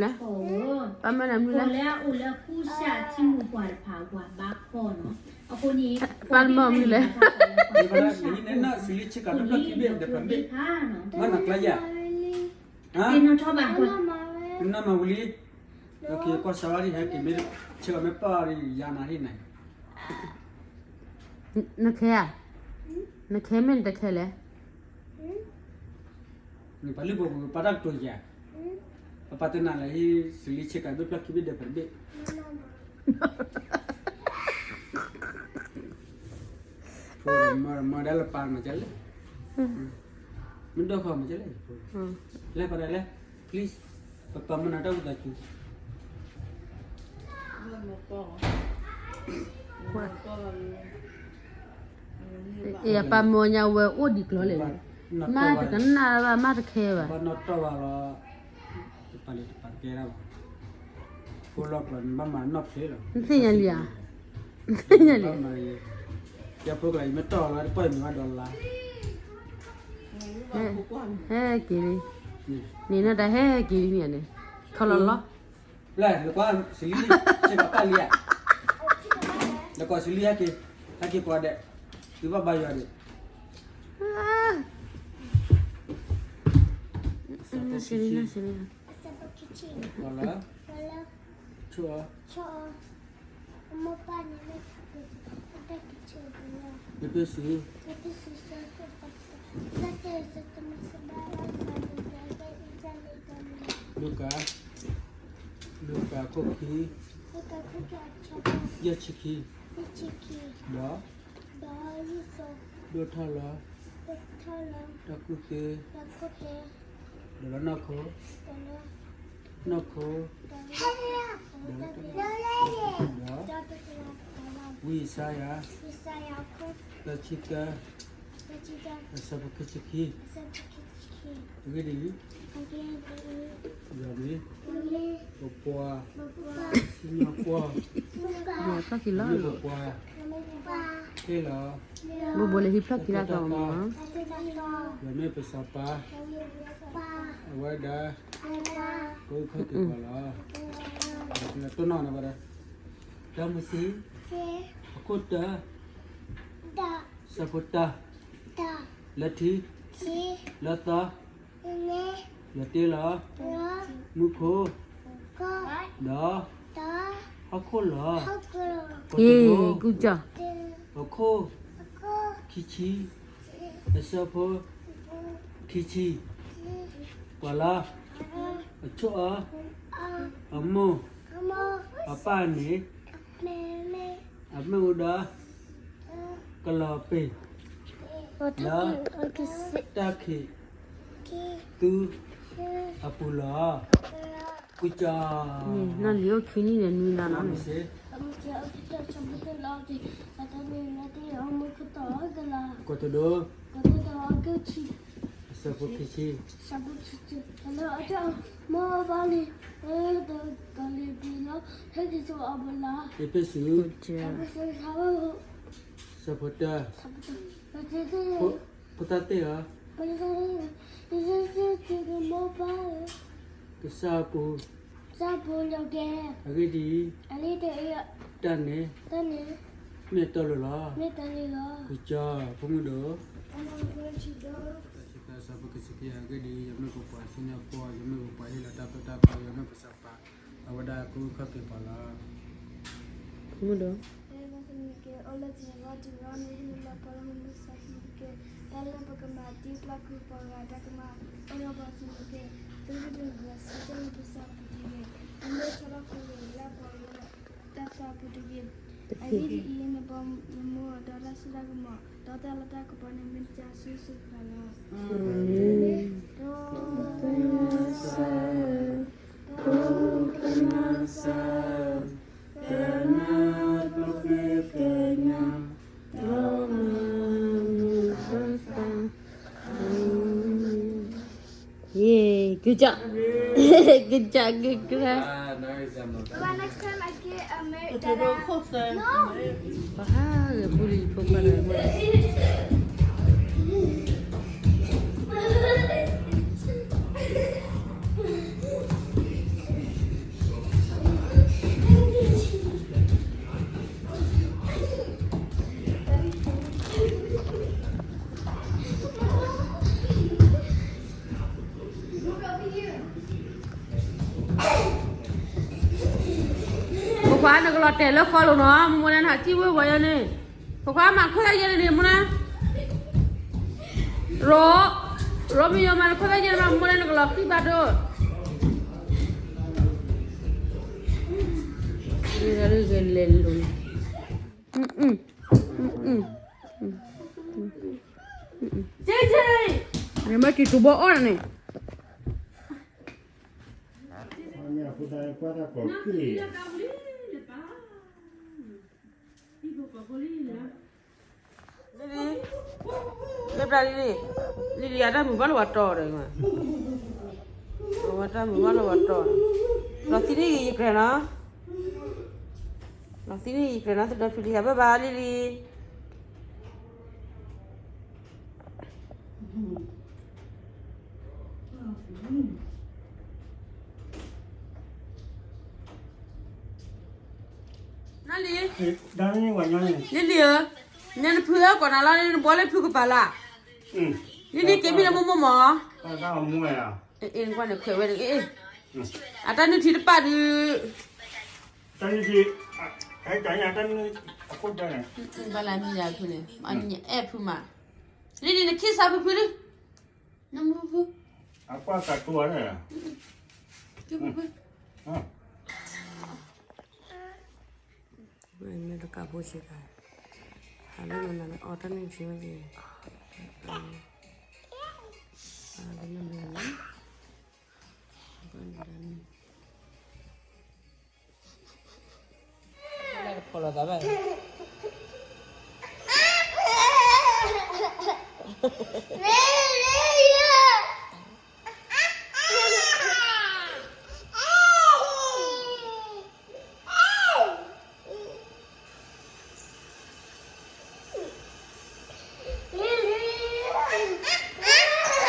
လဲၣ်, ပၢ်မၢနၤမနုၤလဲၣ်, ပၢ်မၢမနုၤလဲၣ်, မၤနၤကျါယၤ, နမၤဝံၤလံ, နခဲဧါ, နခဲမ့ၢ်နတခဲလဲၣ် နပာ်လုၢ်ပာ်ပှ့ၤပာ်တၢ်ကတိၤယၤ, ပပာ်တနၤလၢဟံၣ်စလံဆ့ကၤဘ့ၣ်ဖျၢၣ်ခံဘ့ၣ်ဒဲးဖဲတဘ့ၣ်, မၤဒၣ်လၢပၢ်မၤကလဲၣ်, မ့ၢ်ဒိၣ်ဃီမၤကလဲၣ်, လဲၤပာ်ဒၣ်လဲၣ်, please, ပပာ်မၤနၤတၢ်ဝံသးစူၤ အပၢ်မၢညါဝဲအိၣ်ဒံးကျီလဲၣ်, မ့ၢ်တကနၣ်ဘၣ် မ့ၢ်တခဲဘၣ်, ဘၣ်နီၣ်တီၢ်ဘၣ်လီၤ, တပာ်လံတပာ်ကဲဒၣ်ဘၣ်, ဖိလီၢ်ကျီနဘၣ်မၤနီၣ်ဖျ့လီၤ, နသ့ၣ်ညါလံဧါ, နသ့ၣ်ညါလံဧါ, ယဖိကျီယမ့ၢ်တီၢ်လီၤတပီၢ်ယမ့ၢ်ဘၣ်ဒီးလါ ဟဲက့ၤလံ, န့ၣ်နတၢ်ဟဲက့ၤလံန့ၣ်, ခီလီၤလီၤ, လဲၤကွၢ်စလံ, ဆ့ကၤပၢ်လံဧါ, လဲၤကွၢ်စလံဟဲက့ၤ, ဟဲက့ၤကွၢ်ဒဲး, သုဘၣ်ဘါယွၤဒံး, ကွၢ်လၢ, ဆိၣ်အီၤ အမိၢ်ပၢ်န့ၣ်, ယပ့ၢ်စူ, လူၤကၣ်, လူၤကၣ်ခိၣ်ခံ, ယဲၢ်ဆံခံ, ဒီး, ဒိၣ်ထီၣ်လၢ, တၢ်ကူၣ်သ့, ဒီးလၢနီၢ်ခိ, နီၢ်ခိ, ဒီး, ဝံယၡါယၤ, သၢဆံသၢ, အဆၢဖိခံဆံခံ, အဂ့ၢ်ဒ်အံၤ, ယွၤမ့ၢ်, ပပှၤ, စံၣ်ညီၣ်ကွီၢ်, ပပှၤ, ဟ့ၣ်လီၤ, ဘိဘိလၢဟံၣ်ဖျၢၣ်ခံလၢကီးမး, ယွၤမ့ၢ်ပစီၤပၤ, အဝဲဒၣ်, ကအိၣ်ခီၣ်က့ၤပှၤလီၤ, တိၢ်နီၣ်နၤဘၣ်ဒီး, တၢမိၤၡ့, အခိၣ်တၢ, ဆၢဖိတၢ, လၢထံ, လၢသီ, ယတ့လီၤ, မူခိၣ်, ဒီး, ဟီၣ်ခိၣ်လီၤ, ကတဒိ, အခိၣ်, ခံဆံ, အဆၢဖိ, ခံဆံ, ပှၤလီၤ, အဆိၣ်အီၤ, အမိၢ်, အပၢ်န့ၣ်, အမ့ၢ်အိၣ်ဒီး, ကလီၤပ့ၤ, လၢ, တၢ်ခံး, သူ, အပူၤလီၤ, ကစၢ်, နလံၤအိၣ်ခံနံၣ်န့ၣ်နွံနၤနီၤန့ၣ်, ကတဒိ, အဆၢဖိခံဆံ, ယပ့ၢ်စူ, ဆၢဖိတၢ, ဖိသၣ်သ့ၣ်ဧၢ, ကစၢ်အပူၤ, အဂ့ၢ်ဒ်အံၤ, တၢ်န့ၣ်, မ့ၢ်အတီအလိၤလီၤ, ကစၢ်, ဖိမုၣ်ဒိၣ်, ဆၢဖိခံဆံခံ, အဂ့ၢ်ဒ်အံၤ, ယမ့ၢ်ပပှၤစံၣ်ညီၣ်ကွီၢ်, ယမ့ၢ်ပပှၤဟ့ၣ်လီၤတၢ်သိၣ်တၢ်သီ, ယမ့ၢ်ပစီၤပၤ, အဝဲဒၣ်ကအိၣ်ခီၣ်က့ၤပှၤလီၤ, ဖိမုၣ်ဒိၣ်, အိၣ်လၢတဂီၤတဂီၤန့ၣ် ဟ့ၣ်လီၤပှၤလၢမုၢ်မဆါတနံၤက့ၤ, တၢ်လၢပကမၤဒ်ပျၢ်ကွံာ်ပှၤဂၤအတၢ်ကမၣ်, အိၣ်လၢပှၤကလုာ်က့ၤ, သုတဒုးဂဲၤဆၢထၢၣ်လၢပကစၢ်အပူၤတဂ့ၤ, အမ့ၢ်ဆီလီၤပူၤလၢပှၤဂၤတၢ်သးအပူၤတဂ့ၤ, အဂ့ၢ်ဒ်အံၤ, နဘီနမိၢ်ဒီးတၢ်စိတၢ်ကမီၤ, ဒီးတၢ်လၤတၢ်ကပီၤန့ၣ် မ့ၢ်တၢ်ဆူၣ်ဆူၣ်ခါလီၤ, အၤမ့ၣ်, ယ့, good job, good job, good job. Next time I get a married dada. No. ခွါနကလီၤတဲာ်လၢဃီလိၤနီၤ, မိၢ်မိၢ်န့ၣ်ဟးစံၣ်ဝ့ၢ်ဝဲယဲန့ၣ်, ဖိခွါမၤခိၣ်သၣ်ယဲန့ၣ်န့ၣ် မိၢ်နၤ, ရိ, ရိမံယိၤမၤနခိၣ်သၣ်ယဲန့ၣ်မး မိၢ်နၤနကလီၤဃံၣ်ဘၣ်ဒိၣ်, လဲၤလိၤ, နမ့ၢ်က့ၤတူၢ်ဘီအီၣ်န့ၣ် လံလံ, လၢပျၢ်လံလံ, လံလံ အတၢ်မုာ်ဘၣ်လၢပှၤတီဒီး, အဝဲတၢ်မုာ်ဘၣ်လၢပှၤတီ, လီၤသံန့ၢ်ဂ့ၤယကြၢးနီၤ, လီၤသံန့ၢ်ဂ့ၤယကြၢးနီၤ သဒီဖံလံဧါ ဘၣ်ဘၣ်လံလံ. နလံ, လံလံဧၢ, နဲနဖုအၢကိးနၤလီၤ နဘှီလၢဖုကပၤလၢ်, လံလံက့ၤမံလၢမိၢ်မိၢ်မၢ်, အ့ၣ် နကွၢ်န့ၣ်ခွဲးဝဲန့ၣ်, အတၢ်နုၢ်ထံတပာ်ဒုး, တၢ်နုၢ်ထံ, တၢ်နုၢ်, ဘၣ်လၢနံၤယၤဖုန့ၣ်, အဲၣ်ဖုမး, လံလံနခံစးဖုဖုလံ, နမုၢ်ဖု, အကွၢ်ကတိၤဝဲန့ၣ်, ဖုဖု, မ့ၢ်တကးဖိဆံးကါ, ဟးလၢနၤလၢအီၣ်တၢ်နုၢ်ထံဝဲန့ၣ်, ဟးလၢနၤလၢ, ဖီၣ်လီၤသးဘၣ်. ရိမ့ၤ နီၢ်ဖးဒိၣ် ရိမ့ၤ က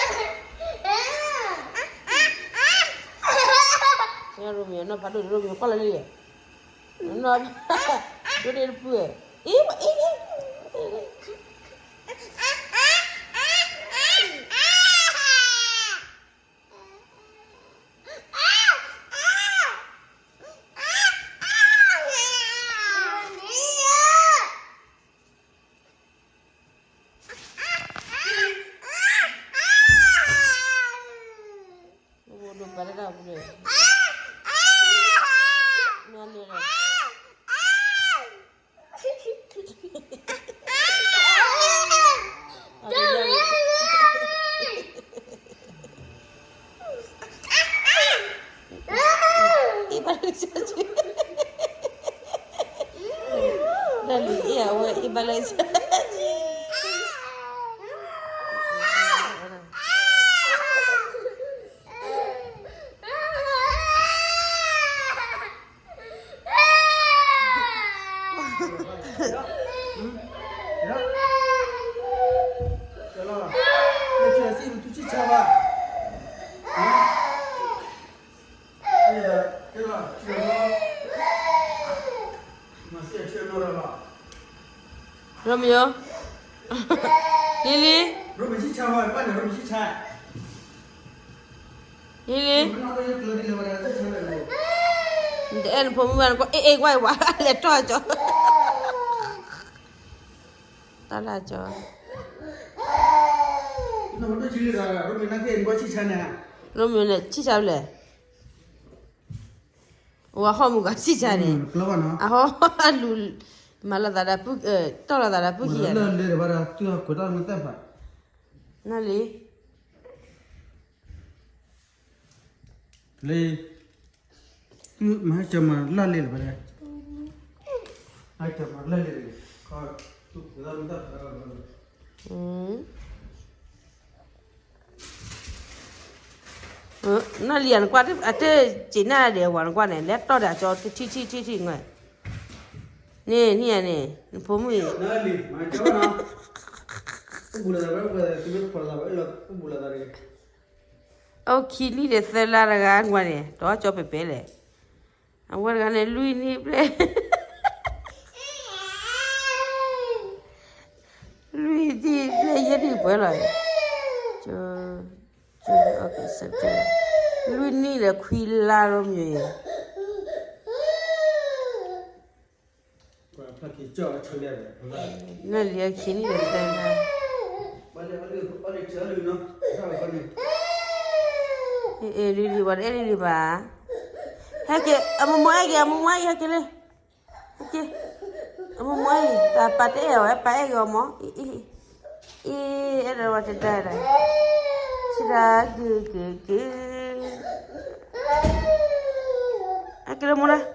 ွၢ်လီၤလံ, နီၢ်ဖးဒိၣ် ဒိၣ်ဒ့တပုၢ်, အ့ၣ်, Romeo, Lily, Lily, နတအဲၣ်နဖိမုၣ်ဘၣ် နကွၢ် အ့ၣ် အ့ၣ် ဝါ ဝါ လဲၤတီၢ်ကၠီ, တီၢ်လၢကၠီ, ရိမ့ၤန့ၣ် ဆံၣ်ဆါဖဲလဲၣ်, ဝဲဟီၣ်မုၢ်ဂၤဆံၣ်ဆါန့ၣ်, အဟီၣ်လူၤ မၤလိာ်သးဒီး တီၢ်လိာ်သးဒီးပုၢ်ခံဂၤ, နလံ လံ, မၤဟဲကၢမၤလၢ်လံလၢၤဘၣ်, ဟဲကၢမၤလၢ်လံလံ, နလံ နကွၢ် အတစံးနၢ်ဒံးဝဲ နကွၢ်န့ၣ် လဲၤတီၢ်ဒီးကၠီ ထံထံထံထံငွဲၣ်, န့ၣ် န့ၣ် နဖိမုၣ်အံၤ အိၣ်ခံနံၣ်ဒီးသၢလါတဂၤကွၢ်န့ၣ် တီၢ်ကၠီပှဲၤပှဲၤလဲၣ်, အဝဲတဂၤန့ၣ် လွံၢ်နံၣ်ဘျဲၣ်, လွံၢ်နံၣ်ဘျဲၣ်ယဲၢ်နံၣ်ပှဲၤလီၤ, လွံၢ်နံၣ်ဒီးခွံလါရိမ့ၤ, အ့ၣ်, အ့ၣ်, အ့ၣ်, အ့ၣ်, အ့ၣ်, အ့ၣ်, နလံအခံန့ၣ်ဒီးတဲ, အဲ လံလံ ပှၤတအဲၣ်လံလံဘၣ်, ဟဲက့ၤ အမိၢ်မိၢ်အဲၣ်က့ၤ အမိၢ်မိၢ်အဲၣ်က့ၤ ဟဲက့ၤလံ, ဟဲက့ၤ, အမိၢ်မိၢ်အဲၣ်က့ၤ, တၢ်ပၢ်တအဲၣ်အီၤ ပၢ်အဲၣ်က့ၤအီၤမး, အံၤ အံၤ အံၤ အဲၣ်ဒိးဝဲတဒါဒီး, ဆံဒၣ်က့ၤက့ၤက့ၤ, ဟဲက့ၤလၢမိၢ်ဒၣ်,